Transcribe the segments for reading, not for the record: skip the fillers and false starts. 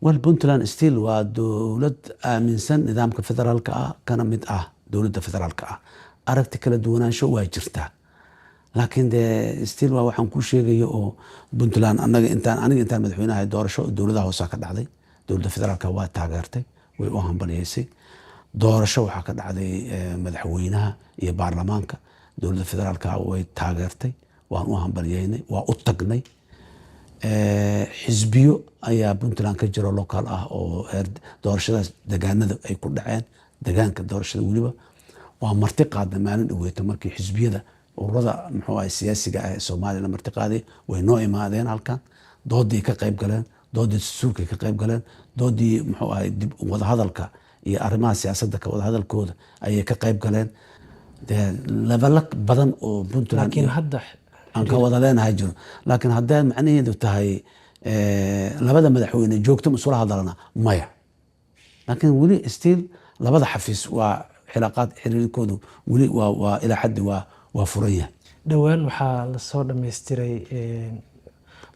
Well, Puntland still waa dowlad aaminsan nidaamka federaalka ah, kana mid ah dowladda federaalka ah. Aragti kala duwanaansho waa jirtaa, laakiin dee still waa waxaan kuu sheegaya oo Puntland anaga intaan aniga intaan madaxweynaha doorasho dowladaha hoosaa ka dhacday. Dowladda federaalka waa taageertay, way u hambalyeysay. Doorasho waxaa ka dhacday madaxweynaha iyo baarlamaanka. Dowladda federaalka way taageertay, waan u hambalyeynay, waa u tagnay. Xisbiyo ayaa Puntland ka jiro local ah oo doorashadaas degaanada ay ku dhaceen, degaanka doorashada weliba waa marti qaadna. Maalin dhaweeto markii xisbiyada ururada, muxuu ahay, siyaasiga ah ee Soomaaliya la marti qaaday, way noo imaadeen halkan. Doodii ka qayb galeen, doodii dastuurkay ka qayb galeen, doodii, muxuu ahay, dib wadahadalka iyo arrimaha siyaasadda ka wadahadalkooda ayay ka qayb galeen. Dee lebelo badan oo Puntland laakiin hadda aan ka wada leenahay jiro. Laakiin hadday macnaheedu tahay labada madaxweyne joogto ma isula hadalana, maya. Laakiin weli still labada xafiis waa xilaaqaad, xiriirkoodu weli waa ilaa xaddi waa furan yahay. Dhowaan waxaa lasoo dhammaystiray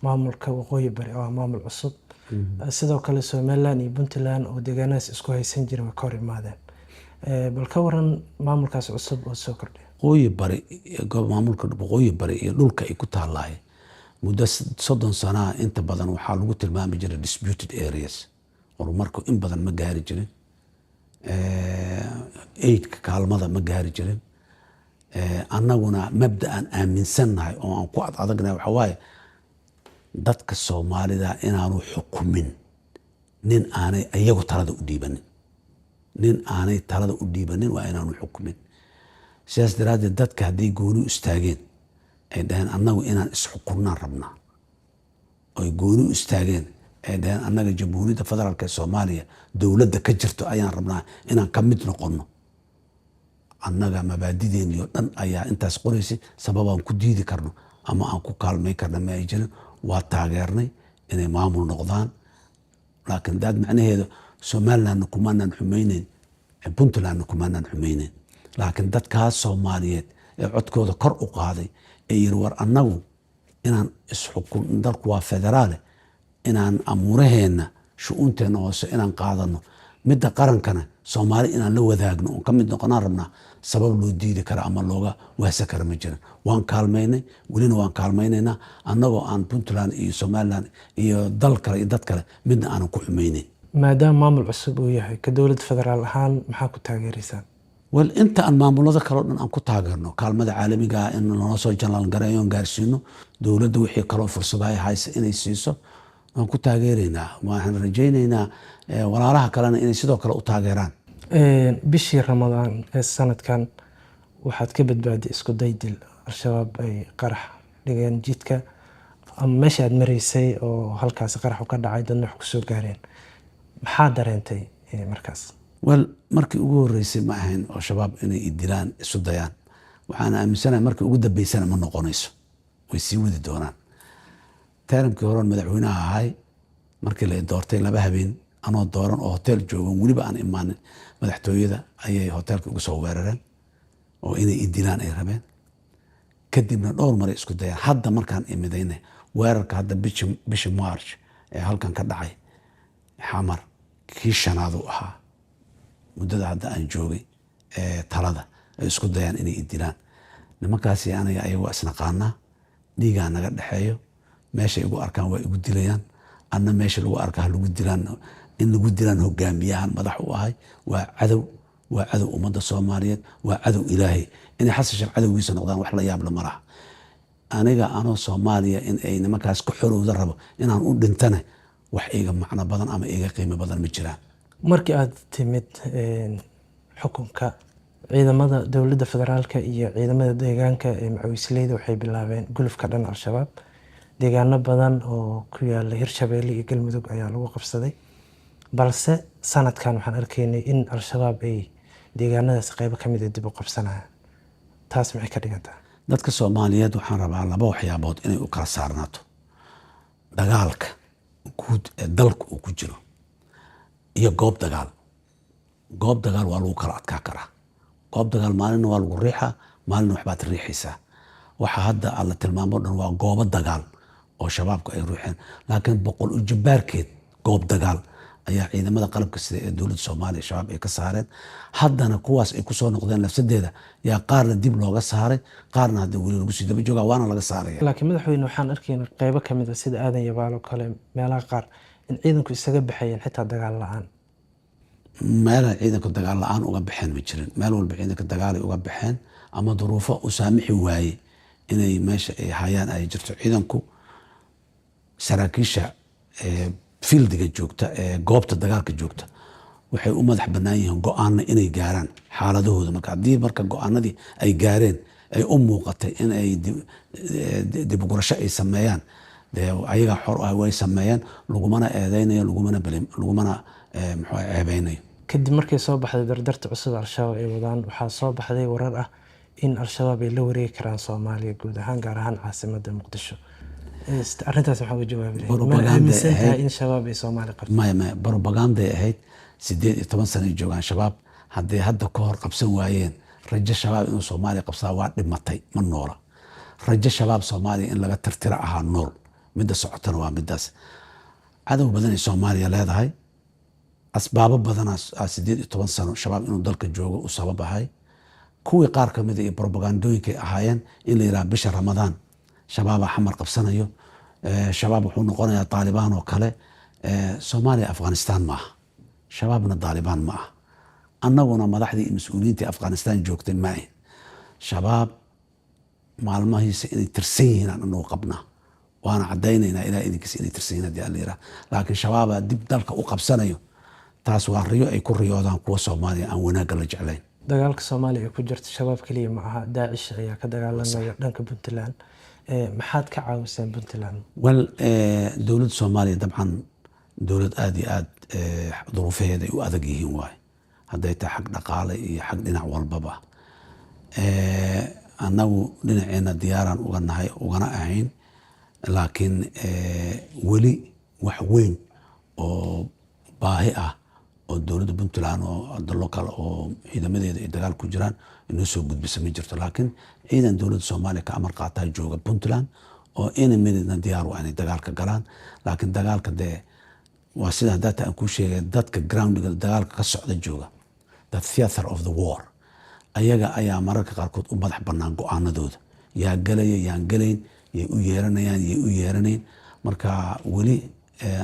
maamulka Waqooyi Bari oo ah maamul cusub. Sidoo kale Somaliland iyo Puntland oo deegaanadaas isku haysan jiray way ka hor imaadeen. Bal ka waran maamulkaas cusub oo soo kordhay? Waqooyi Bari, maamulka Waqooyi Bari iyo dhulka ay ku taalahay muddo 30 sanaa inta badan waxaa lagu tilmaami jiray disputed areas. Horumarku in badan ma gaari jirin, aidka kaalmada ma gaari jirin. Annaguna mabda aan aaminsannahay oo aan ku ad adagnahay waxaa waaye dadka Soomaalida inaanu xukumin nin aanay iyagu talada u dhiibanin. Nin aanay talada u dhiibanin waa inaanu xukumin. Sidaas daraaddeed dadka hadday gooni u istaageen, ay dhaheen annagu inaan isxukunnaan rabnaa, ay gooni u istaageen, ay dhaheen annaga Jamhuuriyadda Federaalk ee Soomaaliya dowladda ka jirto ayaan rabnaa inaan ka mid noqonno, annaga mabaadideennii oo dhan ayaa intaas qoraysay. Sababaan ku diidi karno ama aan ku kaalmayn karno ma ay jirin. Waa taageernay inay maamul noqdaan. Laakiin daad macnaheedu Somalilandna kumaanaan xumayneyn, Puntlandna kumaanaan xumayneyn. Laakiin dadkaas Soomaaliyeed ee codkooda kor u qaaday ee yiri, "War annagu inaan isxukun, dalku waa federaale, inaan amuuraheenna, shu-uunteenna hoose inaan qaadano, midda qarankana Soomaali inaan la wadaagno oon ka mid noqonaan rabnaa," sabab loo diidi kara ama looga wahsa kara ma jirin. Waan kaalmaynay, welina waan kaalmaynaynaa, annagoo aan Puntland iyo Somaliland iyo dal kale iyo dad kale midna aanan ku xumayneyn. Maadaama maamul cusub uu yahay, ka dowlad federaal ahaan maxaa ku taageeraysaan? Well, inta aan maamulada kaleo dhan aan ku taageerno, kaalmada caalamiga ah in naloo soo channel gareeyo on gaarsiino, dowladda wixii kaloo fursadaha haysa inay siiso waan ku taageeraynaa. Waxaan rajaynaynaa walaalaha kalena inay sidoo kale u taageeraan. Bishii Ramadaan ee sanadkan waxaad ka badbaaday isku day dil. Al-Shabaab ay qarax dhigeen jidka ama meesha aad maraysay oo halkaasi qarax ka dhacay, dadna wax kusoo gaareen. Maxaa dareentay markaas? Well, markii ugu horeysay ma ahayn oo Shabaab inay i dilaan isu dayaan. Waxaan aaminsanahay markii ugu dambeysana ma noqonayso, way sii wadi doonaan. Termkii horeon madaxweynaha ahay, markii la doortay, 2 habeen anoo dooran oo hotel joogan, weliba aan imaanin madaxtooyada, ayay hotelka ugu soo weerareen oo inay i dilaan ay rabeen. Kadibna dhowr maray isku dayaan. Hadda markaan imidayna, weerarka hadda bishi March ee halkan ka dhacay Xamar kii shanaad uu ahaa muddada hadda aan joogay ee talada ay isku dayaan inay i dilaan nimankaasi. Aniga ayagoo isnaqaanaa, dhiigaa naga dhexeeyo. Meeshay igu arkaan waa igu dilayaan, anna meesha lagu arka ha lagu dilaan. In lagu dilaan hogaamiyahan madax u ahay. Waa cadow, waa cadow ummadda Soomaaliyeed, waa cadow Ilaahay. Inay Xasan Sheekh cadowgiisa noqdaan wax la yaabla ma laha. Aniga anoo Soomaaliya in ay nimankaas ka xorowda rabo, inaan u dhintana wax iga macno badan ama iga qiimo badan ma jiraan. Markii aad timid xukunka, ciidamada dowladda federaalka iyo ciidamada deegaanka ee macawisleyda waxay bilaabeen gulufka dhan Al-Shabaab. Deegaano badan oo ku yaala Hirshabeelle iyo Galmudug ayaa lagu qabsaday, balse sanadkan waxaan arkaynay in Al-Shabaab ay deegaanadaas qeybo kamid a dib u qabsanayaan. Taas maxay ka dhigantaa? Dadka Soomaaliyeed waxaan rabaa laba waxyaabood inay u kala saarnaato: dagaalka guud ee dalka uu ku jiro iyo goob dagaal. Goob dagaal waa lagu kala adkaa karaa. Goob dagaal maalinna waa lagu riixaa, maalinna waxbaad riixaysaa. Waxa hadda alla tilmaamo dhan waa goobo dagaal oo Shabaabku ay ruuxeen, laakiin 100 ujabaarkeed goob dagaal. Ayaa ciidamada qalabka sida ee dowladda Soomaaliya Shabaab ay ka saareen. Haddana kuwaas ay kusoo noqdeen lafsadeeda yaa qaarna dib looga saaray, qaarna hadda weli lagu sii daba joogaa, waana laga saaraya. Laakiin madaxweyne, waxaan arkayna qeybo ka mid a sida Aadan Yabaal oo kale, meelaha qaar in ciidanku isaga baxayeen xitaa dagaal la-aan. Meelaha ciidanka dagaal la-aan uga baxeen ma jirin. Meel walba ciidanka dagaalay uga baxeen ama duruufo u saamixi waaye inay meesha ay hayaan ay jirto. Ciidanku, saraakiisha fieldiga joogta ee goobta dagaalka joogta, waxay u madax banaan yihiin go-aano inay gaaraan xaaladahooda. Marka haddii marka go-aanadii ay gaareen ay u muuqatay in ay dibugurasho ay sameeyaan, dee ayagaa xor ah, way sameeyeen, lagumana eedeynayo, lagumana muxuu ceebeynayo. Kadib markay soo baxday dardarta cusub Al-Shabaab ay wadaan, waxaa soo baxday warar ah in Al-Shabaab ay la wareegi karaan Soomaaliya guud ahaan, gaar ahaan caasimadda Muqdisho. Arrintaas maxaa uga jawaabi lahayd? Mana aaminsan tahay in Shabaab ay Soomaaliya qabto? Maya, maya, propaganday ahayd. 18 sano ay joogaan Shabaab. Hadday hadda ka hor qabsan waayeen, rajo Shabaab inuu Soomaaliya qabsadaa waa dhimatay, ma noola. Rajo Shabaab Soomaaliya in laga tirtira ahaa nool. Midda socotana waa midaas. Cadow badan ay Soomaaliya leedahay, asbaabo badanaa 18 sano Shabaab inuu dalka joogo u sabab ahay. Kuwii qaar kamida iyo propagandooyinkay ahaayeen in la yidhaha bisha Ramadaan Shabaabaa Xamar qabsanayo, Shabaab wuxuu noqonayaa Taalibaan oo kale. Soomaaliya Afghanistan ma aha, Shabaabna Taalibaan ma aha, annaguna madaxdii iyo mas-uuliyiintii Afghanistan joogtay ma ahin. Shabaab maalmahiisa inay tirsan yihiin aan anagu qabnaa, waana caddaynaynaa ilaa idinkiisa inay tirsan yihiin haddii Alla yiraah. Laakiin Shabaabaa dib dalka u qabsanayo, taas waa riyo ay ku riyoodaan kuwa Soomaaliya aan wanaagga la jeclayn. Dagaalka Soomaaliya ay ku jirta Shabaab keliya ma aha, Daacish ayaa ka dagaalamaya dhanka Puntland. Maxaad ka caawiseen Puntland? Well, dowladda Soomaaliya dabcan dowlad aada iyo aad duruufaheeda ay u adag yihiin waay, hadday tahay xag dhaqaale iyo xag dhinac walbaba. Annagu dhinaceena diyaaraan uga nahay, ugana ahayn, laakiin weli wax weyn oo baahi ah oo dowladda Puntland oo hadda local oo ciidamadeeda ay dagaal ku jiraan inoo soo gudbisa ma jirto. Laakiin ciidan dowladda Soomaaliya ka amar qaataa jooga Puntland oo any minutena diyaar u ah inay dagaalka galaan. Laakiin dagaalka dee waa sida haddaata aan kuu sheegay, dadka groundiga dagaalka ka socda jooga, the theatre of the war, ayaga ayaa mararka qaarkood u madax banaan go-aanadooda, yaa galaya, yaan galayn, yay u yeeranayaan, yay u yeeranayn. Marka weli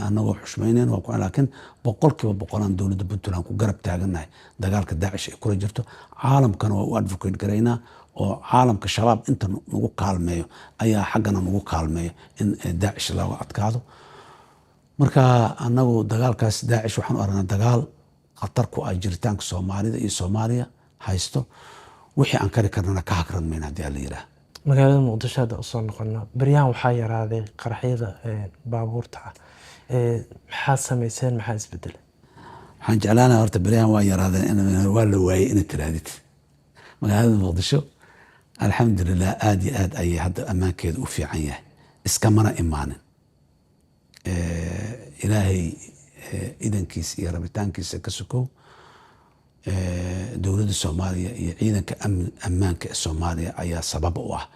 anagoo xushmaynayn waa ku, laakiin 100% aan dowladda Puntland ku garab taagannahay dagaalka Daacish ay kula jirto. Caalamkana waa u advocate garaynaa, oo caalamka Shabaab inta nagu kaalmeeyo ayaa xaggana nagu kaalmeeyo in Daacish looga adkaado. Marka anagu dagaalkaas Daacish waxaan u aragnaa dagaal khatar ku ah jiritaanka Soomaalida iyo Soomaaliya haysto. Wixii aan kari karnana ka hakran mayna haddii Alla yiraah. Magaalada Muqdisho hadda usoo noqono, beryahan waxaa yaraaday qaraxyada baabuurta ah. Maxaad samayseen? Maxaa isbedelay? Waxaan jeclaanaha horta beryahan waa yaraadeen waa la waayey inaad tirahdid. Magaalada Muqdisho, alxamdulilah, aada iyo aad ayay hadda ammaankeeda u fiican yahay. Iskamana imaanin. Ilaahay idankiisa iyo rabitaankiisa ka sokow, dowladda Soomaaliya iyo ciidanka ammaanka ee Soomaaliya ayaa sabab u ah.